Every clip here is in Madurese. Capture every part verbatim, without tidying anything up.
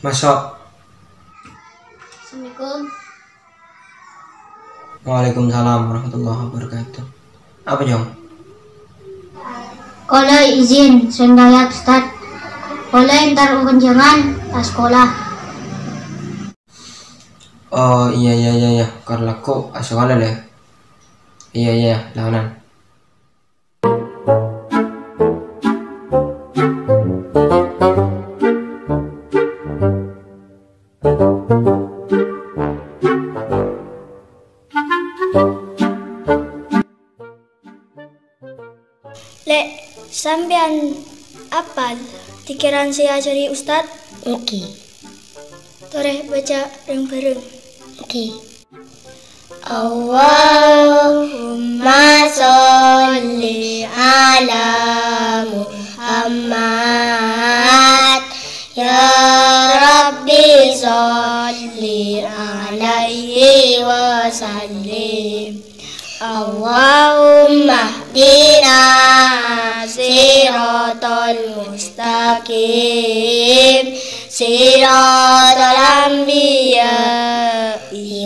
Maso'. Assalamualaikum. Waalaikumsalam warahmatullahi wabarakatuh. Apa, Jong? Kaulâ izin, sèngghâ yâ, Ustad. Kaulâ entar ka panjhângan, ta' sakola. Oh, iyâ, iyâ, iyâ, iyâ. Kor lagghu' asakola, lè. Iyâ, iyâ, laonan. Lè', sampèyan apal dhikir sè èajhâri Ustad? Èngghi. Torè bâca bhâreng-bhâreng. Èngghi. Allahumma sholli ala Muhammad. Ya Rabbi sholli alaihi wa sallim. Allahumma hdina siratal mustaqim, siratal anbiya'i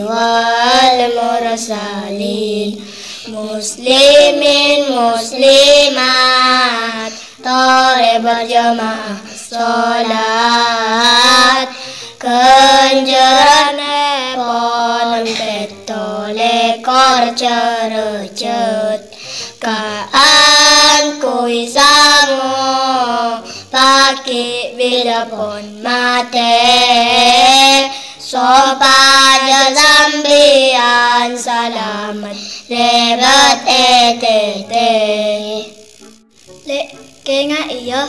wal mursalin, muslimin muslimat, Torè berjamaah sholat, ghânjhârannèpon pètto lèkor jhârâjhât. Kaangghuy sango paghi' bilâ pon matè, sopajâ sampèyan salamet lèbât è tètè. Lè', kaènga'è, yâ,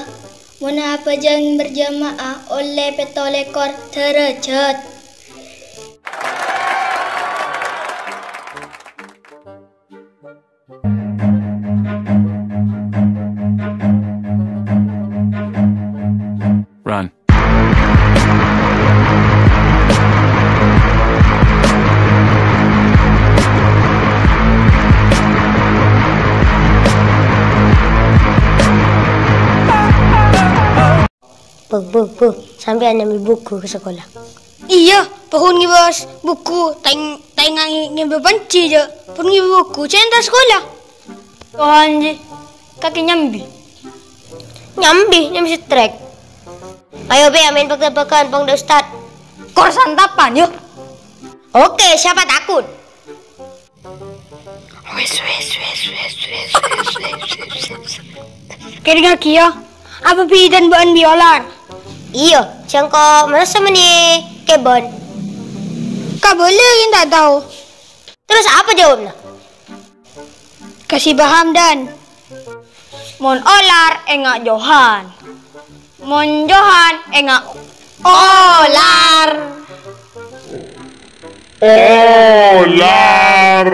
mon abhâjâng berjamaah ollè pètto lèkor dârâjhât. Run. Bu, bu, bu, sampèyan nyambi buku ka sakola. Iyâ, pon ngibâs buku, ta' èng-, ta' ènga' ngibâ panci, jâ'. Pon ngibâ buku, cè' entar sakola. Tohan, jâ'. Kakè nyambi. Nyambi, nyambi setrek. Ayo, Bè, amèn bâk-tèbâkan, pong dâ' Ustad. Kor santapan, yâ. Oke, siapa takut? Wes, wes, wes. Kèdingngaghi, yâ. Apa bidhâna bâ'ân bi' olar? Iyâ, sèngko' marassa mènè kèbân. Kabâlâ, yâ, ta' tao. Terros apa jâwâbbhâ? Kasih paham, Dan. Mon olar, ènga' Johan. Mon Johan, ènga' olar. Olar.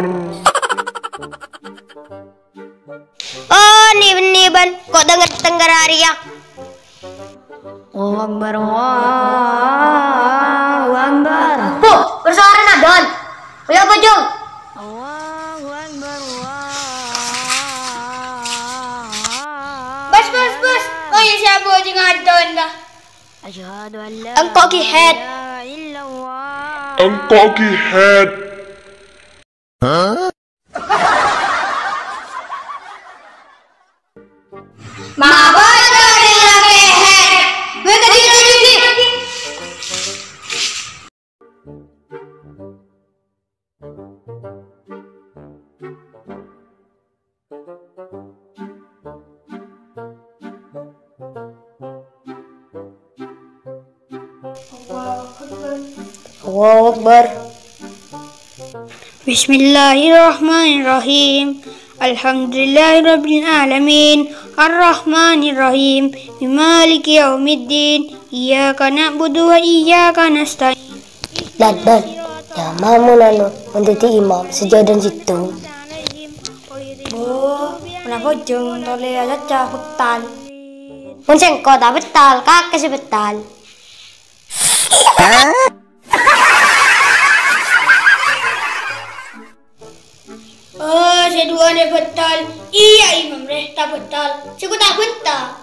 Oh, ni-, ni bân, ko' dengnger-dengnger arèya. Allahu Akbar, Allahu Akbar. Bu, bersuara nadon. Ayo, Bu, Jung. Allahu Akbar, Allahu Akbar. Bas, bas, bas. Oh, iya, siapa aja ngadon dah. Asyhadu an la Engko' ghi' haid. Ilaha illallah. Engko' ghi' haid. Mabâdâ rèng lakè' haid. Weh, tadi, tadi, tadi. Allahu Akbar. Allahu Akbar. Bismillahirrahmanirrahim. Alhamdulillahirabbil alamin. Arrahmanirrahim. Maliki yaumiddin. Iyyaka na'budu wa iyyaka nasta'in. Lan, lan, nyamana mon anu, mon dhâddhi imam sajâdâna sèttong. Bo, ponapa jhâng tolè acaca bhâktal? Mon sèngko' ta' bhâktal, kakè sè bhâktal. Oh, sè duwâna bhâktal. Iyâ, imam rè ta' bhâktal. Sèngko' ta' bhâktal.